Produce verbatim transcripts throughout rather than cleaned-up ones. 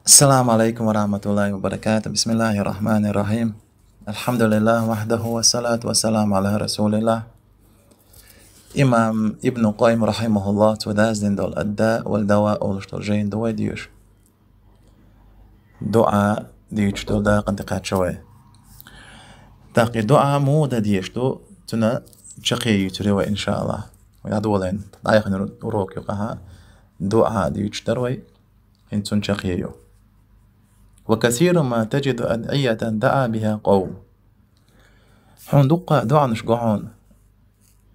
السلام عليكم ورحمة الله وبركاته. بسم الله الرحمن الرحيم. الحمد لله وحده والصلاة والسلام على رسول الله. Имам Ибн Къаййим, рахимахуллах, цо даздина долу «Ад-Даъ ва ад-Даваъ» олуш долу жайна ду вай деша. ДуӀа дуьйцуш долу дакъа тӀекхаьчча вай. ТӀаккха и дуӀа муха дан дезаш ду, цуьнан чаккхе юьйцур ю вай, иншааллах. Вай дӀадолийна дӀаяханчу урокехь юкъахь дуӀа дуьйцуш дара вай, хӀинца цуьнан чаккхе ю. وكثير ما تجد أدعية دعا بها قوم. Хьуна дуккха а дуӀанаш го хьуна,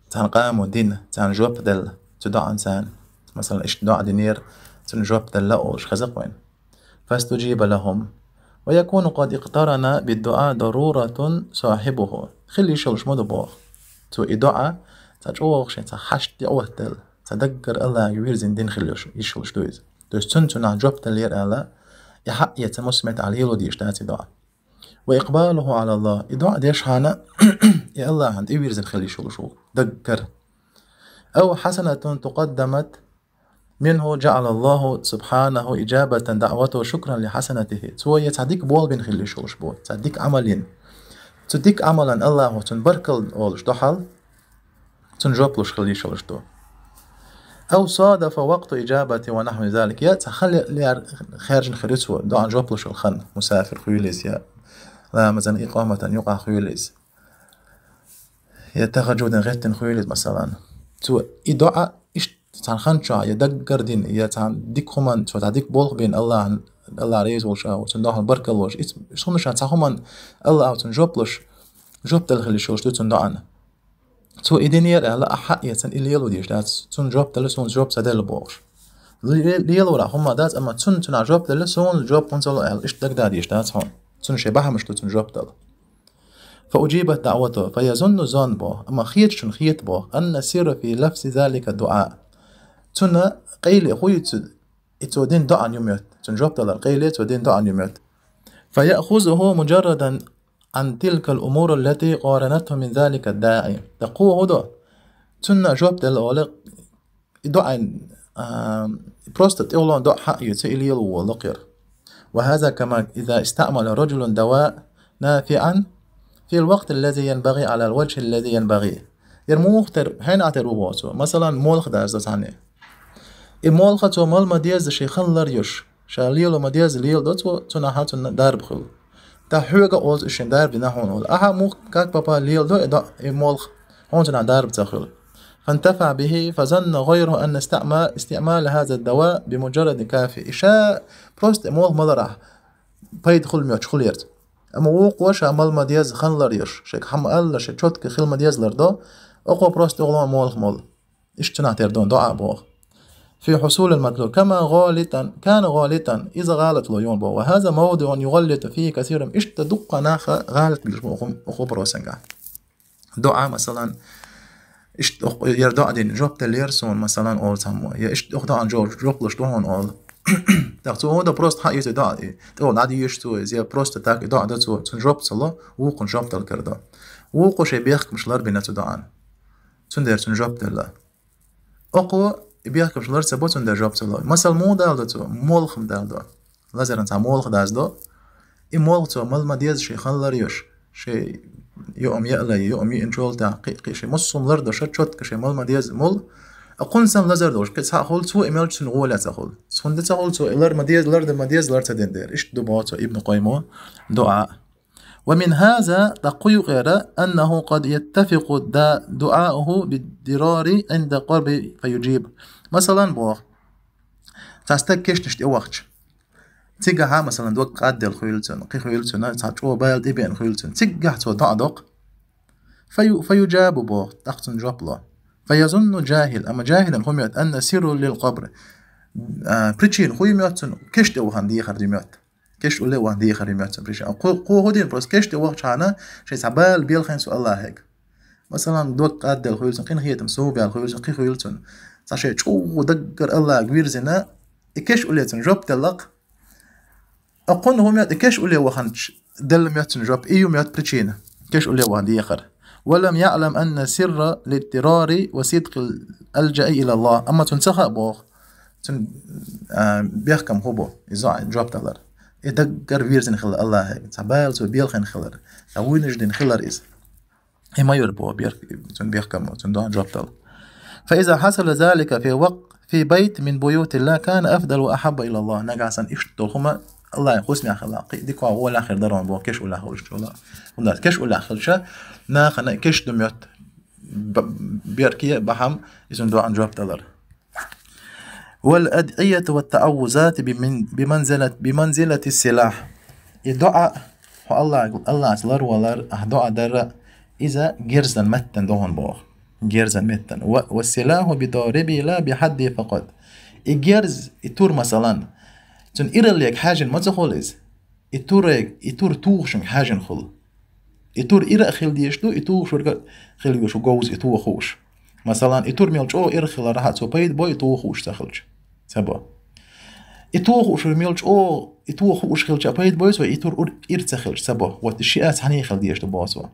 цхьана къамо дина, царна жоп делла цу дуӀанна царна. Масала, иштта дуӀа динера, цунна жоп делла олуш хеза-кх вайна. فاستجيب لهم. ويكون قد اقترن بالدعاء ضرورة صاحبه. Хила йиш йолуш ма ду боху. Цо и дуӀа цхьа чӀогӀа шен цхьа хьашт тӀеӀоттаделла, цхьа даггара Аллахьга вирзина дина хила йиш йолуш ду иза. То есть цунна цунах жоп деллера аьлла, и хьаъ эца массо меттехь лело дезаш дац и дуӀа. وإقباله على الله. И дуӀа дешхьана, и Аллахьна тӀевирзина хила йиш йолуш ву даггара. أو حسنة تقدمت منه جعل الله سبحانه إجابة دعوته شكرا لحسنته. Цо я цхьа дика болх бина хила йиш йолуш бу, цхьа дика Ӏамал йина. Цу дика Ӏамалан Аллахьо цунна баркалла олуш ду хьал, цунна жоп луш хила йиш йолуш ду. أو صادف وقت إجابته ونحو ذلك. Я цхьа хан ле-, лер-, хаьржина хир ю цо, дуӀанна жоп луш йолу хан, мусафир хуьлийла иза, я ламазан икъаматан юкъахь хуьлийла иза, я тахажжудин гӀеттина хуьлийла иза, масалан. Цо и дуӀа иштта цхьана хан чохь я даггара дина, я цхьана дика хӀуманна, цо цхьа дика болх бина Аллахьна, Аллахь реза волуш а, цунна дуьхьал баркалла волуш. Ицу хӀуманаш цхьа хӀуманна Аллахьо цунна жоп луш, жоп делла хила йиш йолуш ду цунна дуӀанна. Цо и динера аьлла, ахьа а эцна, и лело дезаш дац, цунна жоп делла, суна жоп ца делла бохуш. Ле-, лелорахь хӀума дац, амма цунна цунах жоп делла, суна жоп хӀунда ца ло аьлла, иштта дагадеха дезаш дац хьуна. Цунна шен бахьамаш ду цунна жоп дала. فأجيبت دعوته، فيظن الظن боху, амма хеташ чунна хета боху, أن السر في لفظ ذلك الدعاء. Цунна къайле хӀун ю цу, и цо дина дуӀан ю моьтту, цунна жоп далар къайле цо дина дуӀан ю моьтту. فيأخذه مجردا عن تلك الأمور التي قارنته من ذلك الداعي. ТӀаккха хӀун до? Цунна жоп делла олу, и дуӀан, а, просто тӀехула дуӀа хьаъ ю, цу и лело волу кхера. وهذا كما إذا استعمل رجل دواء نافعا في الوقت الذي ينبغي على الوجه الذي ينبغي. Яра муха тера, хьенех тера ву боху цо. Масалан, молха даза цхьанне. И молха цо мала ма-дезза шен хан лар йош, ша лело ма-дезза леладо цо, цунах цунна дарба хуьлу. ТӀаккха хьоьга а олу иза шен дарба дина хьуна олу. Ахьа муха как попало леладо и до-, и молха, хьуна цунах дарба ца хуьлу. فانتفع به، فظن غيره أن استعما-، استعمال هذا الدواء بمجرد كافي. И ша просто и молха маларахь пайда хуьлу моьттуш хуьлу-кх. Амма вукхо ша мала ма-дезза хан лар йош, шега хӀума аллалц, шега чётко хила ма-деззалц лардо, оцо просто тӀехула молха молу. Иштта цунах тера ду дуӀа боху. في حصول المطلوب كما غالطا، كان غالطا, иза гӀалатало ю боху. وهذا موضع يغلط فيه كثير. Иштта дуккха нах гӀалат билла бу оцу вопросехь. ДуӀа, масалан, иштта оцу, яра дуӀа дина, жоп деллера суна, масалан, олу цхьаммо. Я иштта оцу дуӀанна жо-, жоп луш ду хьуна олу. ТӀаккха цо хӀунда просто хьаъ ю цу дуӀа, и тӀехула дӀадоьшу цо иза, я просто так и дуӀа до цо, цунна жоп ца ло, вукхунна жоп дала карадо. Вукхо шен бехкамаш ларбина цу дуӀанна. Цундела цунна жоп делла. Оцо и бехкамаш лар ца бо, цундела жоп ца ло. Масала, муха далдо цо? Молха-м далдо. Лазаран цхьа молха даздо. И молха цо мала ма-дезза шен хан лар йош, шен юкъам яалай, юкъам йиъначул тӀехь, кхин, кхин шен массо-м лардо ша, чётко шен мала ма-дезза мул. А кхунна санна лазар долуш кхин цхьаъ хуьлу, цо и мел чу цунна гӀоле ца хуьлу. Цунна ца хуьлу, цо и лар ма-дезза, лар дан ма-дезза лар ца дина дера. Иштта ду боху цо Ибн Къаййимо дуӀа. ومن هذا, тӀаккха кху юкъера, أنه قد يتفق دا-، دعاؤه باضطرار عند قرب فيجيب. Масалан, боху, цхьа стаг кешнаш тӀе вахча. Цигахьа, масалан, дог къадделла хуьлу цунна, кхин хуьлу цунна, цхьа чӀогӀа бала тӀебеана хуьлу цунна. Цигахь цо дуӀа до-кх. فيو-، فيجاب боху, тӀаккха цунна жоп ло. فيظن الجاهل, амма жахӀилана хӀун моьтту, أن السر للقرب. А, причина хӀун ю моьтту цунна, кешна тӀе вахана дехар ю моьтту. Кешна улле а вахана дехар ю моьтту цунна причина. Кхо, кхо хӀун дина, просто кешна тӀе вахчахьана, шен цхьа бала белхина цо Аллахьега. Масалан, дог къадделла хуьлу цунна, къинхетам сов баьлла хуьлу цунна, кхин хуьлу цунна. Цхьа шен чӀогӀа даггара Аллахьега вирзина, и кешна улле цунна жоп делла-кх. А кхунна хӀун моьтту, и кешна улле ваханча делла моьтту цунна жоп, и ю моьтту причина. Кешна улле вахана дехар. ولم يعلم أن سر الاضطرار وصدق الألجأ إلى الله. Амма цунна ца хаьа боху, Цун, а, бехкам хӀун бу, из доӀа жоп далар. И даггара вирзина хилар Аллахьага, цхьа бала цо белхина хилар, цхьа вынужден хилар из. И ма йора бо бех-, цун бехкам, цун доӀа жоп дала. فإذا حصل ذلك في وق-، في بيت من بيوت الله كان أفضل وأحب إلى الله. Нагахь санна иштта долу хӀума Аллахьан хӀусамехь хилахь, кхин дика гӀолехь хир дара боху, кеш уллехь хуьлуш чула. ХӀунда аьлча кеш уллехь хилча, нахана кеш ду моьтту, б-, берке а, бахьана а, иза доӀан жоп далар. والأدعية والتعوذات بمن-، بمنزلة، بمنزلة السلاح. И доӀа, хьо Аллахь-, Аллахьца ларвалар, ахь доӀа дар, иза герзан меттана ду хьуна боху. Герзан меттана. و-، والسلاح بضاربه لا بحده فقط. И герз, и тур, масалан, цуьнан ираллега хьаьжжина ма ца хуьлу иза. И туре-, и тур тухучуьнга хьаьжжина хуьлу. И тур ира а хила дезаш ду, и тухуш верг а хила везаш ву говза и тур хууш. Масалан, и тур мел чӀогӀа ира хиларехь а цо пайда бой, и тур хууш ца хилча. Ца бо. И тур хууш верг мел чӀогӀа, и тур хууш хилча а пайда бой цо, и тур ур-, ира ца хилча, ца бо. Вот и шиъ а цхьаьна хила дезаш ду боху цо.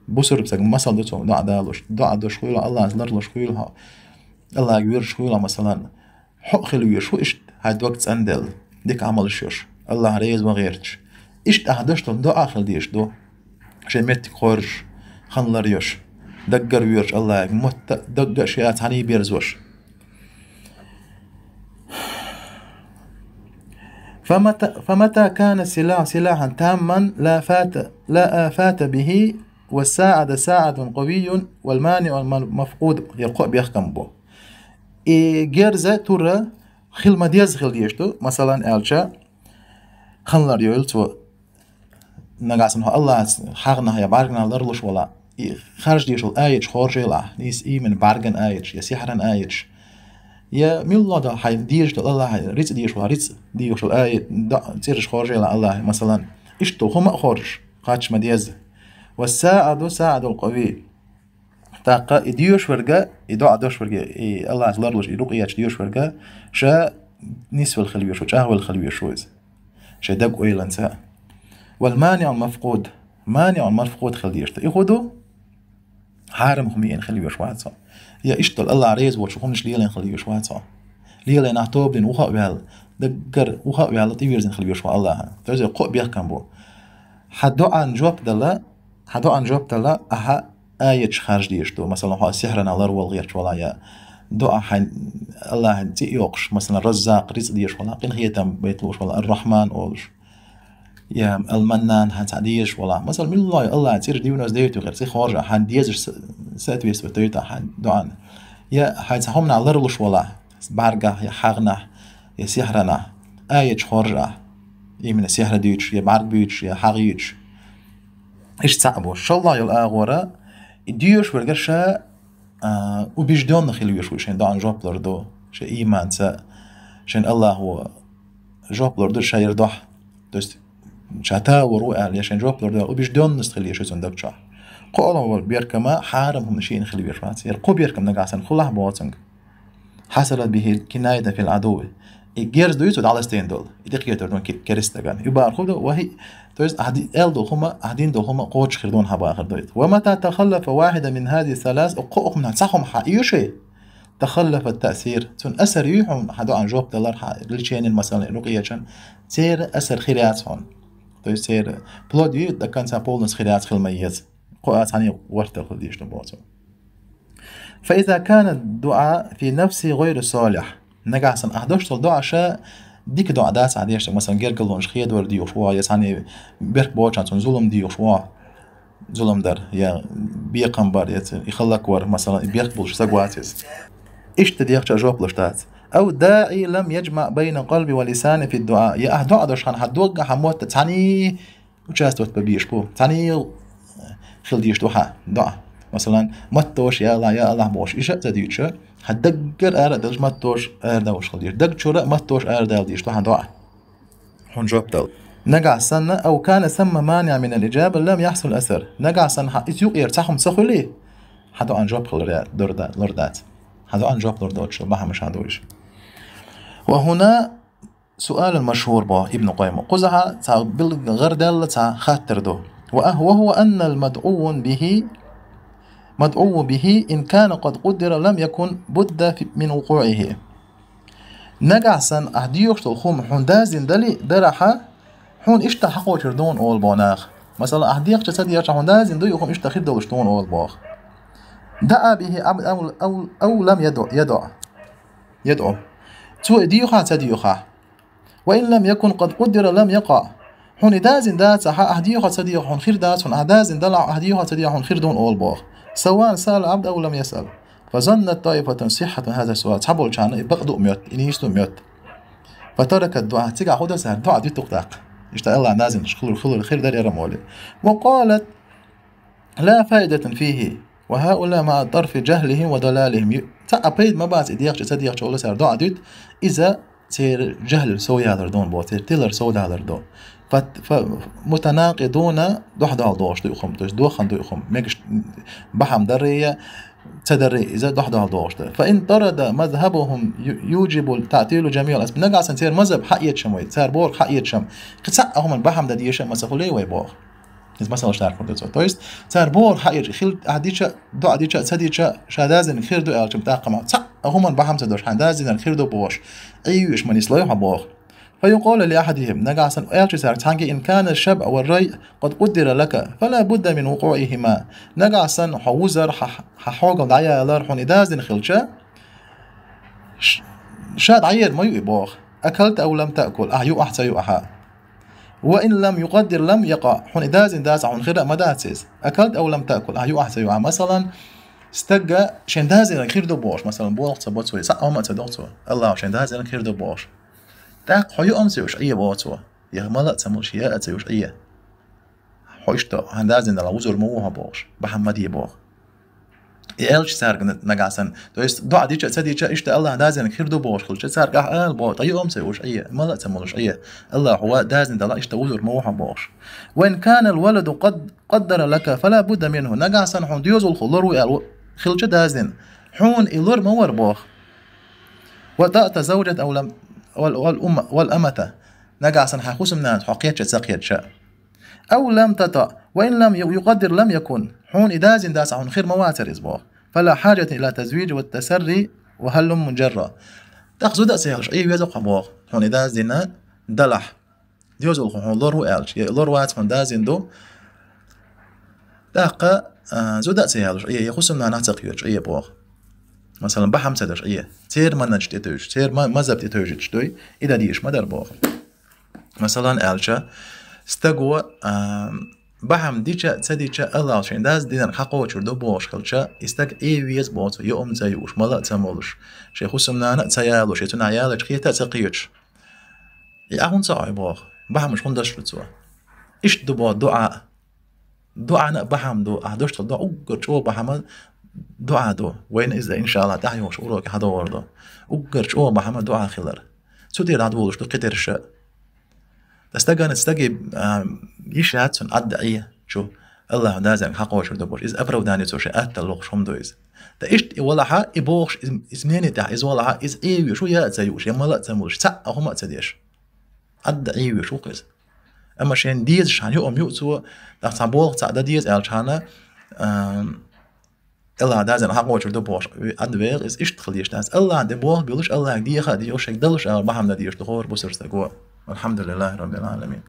Бусурба стаг масал ду цо доӀа далош. ДоӀа деш хуьлу, Аллахьца ларлуш хуьлу хьо. Аллахьга вуьйцуш хуьлу, масалан, хьо а хила везаш ву иштта, хьайн дог цӀанделла, дика Ӏамалш йеш, Аллахь реза ван гӀерташ. Иштта ахь деш долу доӀа хила дезаш ду. Шайн меттиг хоржуш, хан лар йеш, даггара вуьйцуш Аллахьга, мотт а, дог а шиъ а цхьаьна берзош. فمتى، فمتى كان السلاح سلاحا تاما لا فات، لا آفات به، والساعد ساعد قوي، والمانع المفقود. Я кхо бехкам бу. И герза, тура хила ма-дезза хила дезаш ду, масалан, аьлча, хан лар йойла цо, нагахь санна хьо Аллахьца хьагӀнах я бӀаьрганах ларлуш валахь, и харжа дезаш долу аяташ хоржийла ахь, нийса иман бӀаьрган аяташ, я сихьран аяташ, я милла а хьайн дезаш долу Аллахьан рицкъ дезаш валахь, рицкъ дезаш долу аят, доӀа, цӀераш хоржийла Аллахьан, масалан, иштта долу хӀума а хоржуш, кхаччалц ма-дезза. والساعد ساعد قوي. ТӀаккха и доьшуш верг а, и доӀа деш верг а, и Аллахьца ларлуш, и рукъияташ доьшуш верг а, ша нисвелла хила везаш ву, чӀагӀвелла хила везаш ву иза. Шайн даг ойланца. والمانع المفقود. مانع المفقود хила дезаш ду. И хӀун ду? Хьарам хӀума йина хила везаш вац хьо. Я иштта долу Аллахь реза воцу хӀуманаш лелийна хила везаш вац хьо. Лелийна ахь тоба дина, юха а ваьлла, даггара юха а ваьлла, тӀевирзина хила везаш ву Аллахьана. То есть кхо бехкам бу. Хьан доӀан жоп дала, хьан доӀан жоп дала, ахьа аяташ харжа дезаш ду. Масалан, хьо сихьранах ларвала гӀерташ валахь, я доӀа хьайн Аллахьан цӀе а йоккхуш, масалан, Раззакъ, рицкъ дезаш валахь, къинхетам байта лууш валахь, Ар-Рахьман олуш, я Ал-Маннан хьан цхьа дезаш валахь. Масалан, милла а Аллахьан цӀераш девяносто девять ву хир, цӀе хоржа, хьан дезаш со-, соответствовать дойту хьан доӀан. Я хьайн цхьа хӀуманах ларлуш валахь, бӀаьргах, я хьагӀнах, я сихьранах, аяташ хоржа ахь. Именно сихьра дуьйцуш, я бӀаьрг буьйцуш, я хьагӀ юьйцуш. Иштта цхьаъ бу. ШолгӀа йолу агӀора, и доьшуш верг а ша, а, убеждённо хила везаш ву, шайн доӀан жоп лур ду, шайн ийманца, шайн Аллахьо жоп лур ду шайра доӀа. То есть, ша товр ву аьлла, я шайн жоп лур ду аьлла, убеждённость хила везаш ву цуьнан даг чохь. КхоалгӀа волу беркама хьарам хӀума шена хила везаш вац. Яра кхо беркам нагахь санна хуьлахь боху цуьнга. حصلت به الكناية في العدو. И герз дуй цо дӀаластийна долу, и тӀекхетар ду ке-, керста стагана. И бахар хӀун ду, вахи, то есть, ахь ди-, аьлла долу хӀума, ахь дина долу хӀума кхочушхир ду хьан бахар ду. ومتى تخلف واحدة من هذه الثلاث, кхо хӀуманах цхьа хӀума хьан оьший, تخلف التأثير. Цуьнан асар юй хьуна, хьан доӀан жоп далар, хьан леченин, масалан, рукъиятан, церан асар хир яц хьуна. То есть церан плод юй до конца полностью хир яц, хила ма еза. Кхо а цхьаьна вартар хила дезаш ду боху цо. فإذا كان الدعاء في نفسه غير صالح. Нагахь санна ахь деш долу доӀа ша дика доӀа дац ахь деш, масалан, гергарлонаш хедор доьхуш ву, я цхьаьна берк боцчу хенахь цунна зулам доьхуш ву, зулам дар, я бекхам бар, я ц-, и хӀаллаквар, масалан, и берк болуш стаг вац иза. Иштта дехча а жоп луш дац. أو داعي لم يجمع بين قلبه ولسانه في الدعاء. Я ахь доӀа деш хенахь хьан доггахь, хьан мотта цхьаьна участвовать бан безаш бу. Цхьаьна хила дезаш ду хьан доӀа. Масалан, матташа «Я АллахӀ, я АллахӀ» бохуш, иштта а ца дуьйцуш, хьан даггара ара а деллаш, матташа арадовлуш хила дезаш. Даг чуьра а матташа арадала дезаш ду хьан доӀа. Хьуна жоп дала. Нагахь санна, أو كان ثم مانع من الإجابة لم يحصل أثر. Нагахь санна, хьан иза юкъера цхьа хӀума ца хуьлий, хьан доӀан жоп хилар я-, лур да-, лур дац. Хьан доӀан жоп лур доцуш бахьанаш хьан ду уьш. وهنا سؤال مشهور боху Ибн Къаййима. Кхузахь цхьа билггал гӀарадаьлла цхьа хаттар ду. وه-، وهو أن المدعو به، مدعو به إن كان قد قدر لم يكن بد في-، من وقوعه. Нагахь санна ахь доьхуш долу хӀума хьуна даздина дале а, дарахь, хьуна иштта хьакхочур ду хьуна олу боху наха. Масала, ахь дехча ца дехча хьуна даздина ду и хӀума иштта хир долуш ду хьуна олу боху. دعا به أو, أو, أو, أو لم يدع, يدع, يدع. Цо и доьху ахь, ца доьху ахь. وإن لم يكن قد قدر لم يقع. Хьуна и даздина дацахь, ахь доьху а ца доьху, хьуна хир дац, хьуна ахь даздина далахь, ахь доьху а ца доьху, хьуна хир ду хьуна олу боху. سواء سأل العبد أو لم يسأل. فظنت طائفة صحة هذا السؤال. Цхьаболчарна и бакъ ду а моьтту, и нийса ду а моьтту. فتركت الدعاء. Цигахь хӀун дара цара? ДуӀа дуьтура тӀаккха. Иштта Аллахьан даздина хилар, хилар, хир дара яра моли. وقالت: لا فائدة فيه، وهؤلاء مع طرف جهلهم وضلالهم. Цхьа а пайда ма бац и дехча, ца дехча олу цара дуӀа дуьту, иза церан жахӀлал сов ялар ду боху, церан тилар сов далар ду. Фат-, фа-, متناقضون, дуьхьал догӀуш ду и хӀума, то есть дохана ду и хӀума, мегаш бахьана дарий, ца дарий, иза дуьхьал догӀуш ду. فإن طرد مذهبهم ي-, يوجب تعطيل جميع الأسباب. Нагахь санна церан мазхӀаб хьаэцча вай, цара бохург хьаэцча, кхин цхьа а хӀуманна бахьана дан дезаш а ма ца хуьлий вай боху. Иза масала шархь хӀун ду цо. То есть, цара бохург хьаэцча, хила, ахь дича, дуӀа дича, ца дича, ша даздина хир ду аьлча, тӀаккха ма, цхьа а хӀуманна бахьана ца долуш, хьан даздина хир ду бохуш, Ӏийвеш ма нислой хьо боху. فيقول لأحدهم, нагахь санна аьлча цаьрга цхьаьнга: إن كان الشبع والريع قد قدر لك، فلا بد من وقوعهما. Нагахь санна хьо вузар, хьан, хьан хьогал дӀаялар хьуна и даздина хилча, ш-, ша дӀаер ма ю и боху. أكلت أو لم تأكل, ахь юа ахь, ца юа ахь. وإن لم يقدر لم يقع, хьуна и даздина дацахь, хьуна хир а ма дац иза. أكلت أو لم تأكل, ахь юа ахь, ца юа ахь. Масалан, стага шен даздинарг хир ду бохуш, масалан, болх ца бо цо, цхьа а хӀума а ца доху цо, Аллахьа шен даздинарг хир ду бохуш. ТӀаккха хьо юа а ца юуш Ӏе боху цо, я мала а ца мулуш, я а ца юуш Ӏе. Хьо иштта хьан даздина далахь вузур ма ву хьо бохуш, бахьана ма де боху. И аьлча цаьрга на-, нагахь санна, то есть дуӀа дича а, ца дича а, иштта Аллахьа даздинарг хир ду бохуш хилча, цаьрга ахь ала боху, ткъа юа а ца юуш Ӏе, мала а ца мулуш Ӏе, Аллахьа хьо даздина далахь иштта вузур ма ву хьо бохуш. وإن كان الولد قد قدر لك فلا بد منه. Нагахь санна хьуна доьзалхо лор ву аьлла хилча даздина, хьуна и лор ма вара боху. وطأت زوجة أو لم، وال-, والأم-، والأمة. Нагахь санна хьан хӀусамнанас хьо кхетча а, ца кхетча а. أو لم تطأ، وإن لم يقدر لم يكن. Хьуна и даздина дацахь, хьуна хир ма вацара иза боху. فلا حاجة إلى تزويج والتسري وهلم جرا. ТӀаккха зуда а ца ялуш Ӏе веза хьо боху. Хьуна и даздина далахь, доьзалхо хьуна лор ву аьлча, я лор вац, хьуна даздина ду. ТӀаккха, а, зуда а ца ялуш Ӏе, я хӀусамнанах ца кхеташ Ӏе боху. Масалан, бахьана ца деш Ӏе. Церан манхӀаж тӀетевжаш, церан ма-, мазхӀаб тӀетевжаш дуй, и дан дезаш ма дара боху. Масалан, аьлча, стаго, а, бахьана дича а, ца дича а, Аллахьа шен даздинарг хьакхочур ду бохуш хилча, и стаг Ӏе веза боху цо, юа а ца юуш, мала а ца мулуш, шен хӀусамнана а ца ялош, я цунах ялийча кхета а ца кхеташ. И ахь хӀунда ца Ӏой боху? Бахьамаш хӀунда деш ду цо? Иштта ду боху дуӀа. ДуӀана а бахьана ду, ахь деш долу дуӀа уггар чӀогӀа бахьана дуӀа ду. Вайна иза, иншаллахӀ, тӀаьхьа йолчу уроке хьадогӀур ду. Уггар чӀогӀа бахьана дуӀа хилар. Цу тӀера дӀадолуш ду кхидерш а. Ткъа стагана, стаге, а, йиш яц цунна Ӏадда Ӏе чу, Аллахьа даздинарг хьакхочур ду бохуш. Иза оправдание цо шен атта лохуш хӀума ду иза. Ткъа иштта и валахьа, и бохуш, иза, иза мнение тӀехь, иза валахьа, иза Ӏе везаш ву, я а ца юуш, я мала а ца мулуш, цхьа а хӀума а ца деш. Ӏадда Ӏе везаш ву-кх иза. Амма шен дезаш хьан юа а ма юа цо, тӀаккха цхьа болх цхьаъ дан деза аьлча хьана, а, Аллахьа даздинарг хьакхочур ду бохуш, Ӏад вегӀа иза иштта хила дезаш дац. Аллахьан тӀе болх а буьллуш, Аллахье деха а дезаш, шега далуш ала бахьана дан дезаш ду хӀора бусалба стаго. والحمد لله رب العالمين.